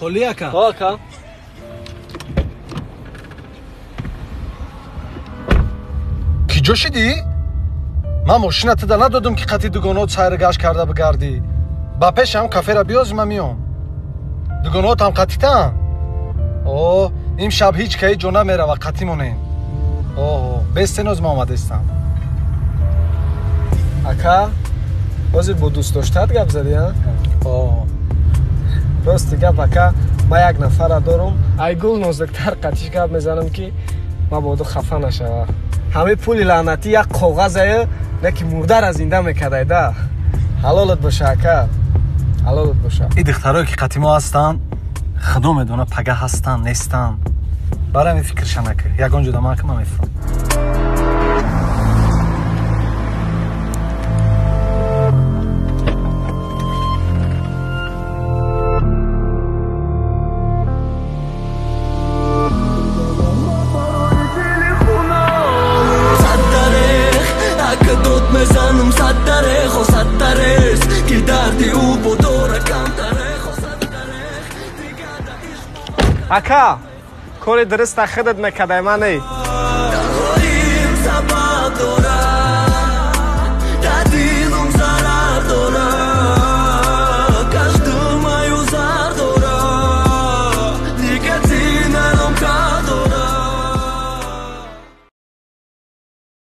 Холи ака? О, ака. Ки ҷо шидӣ? Ман мошина тида надодум, ки қати дугонаот сайру гашт карда бигардӣ. Ба пешам кафера биёзи, ман миём. Дугонаотам қатитаам? О, имшаб ҳеҷ каи ҷо намерава, қатӣ монем. О, бестеноз ман омадаистам. Ака, ҳозир бо дӯстдоштаат гап задӣ, а? О. Рости гап, ака, ман як нафара дорум, айгул нозуктар қатиш гап мезанам, ки мабодо хафа нашава. Ҳамаи пули лаънатӣ як коғазае, не ки мурдара зинда мекардай да. Ҳалолат боша, ака, ҳалолат боша. И духтарое ки қати мо ҳастанд, худо медона пага ҳастанд, нестанд. Барои ҳамин фикрша накар. Ягон ҷода ман ки ман мефурам. Ака, кори дуруста худат мекардай, ман не.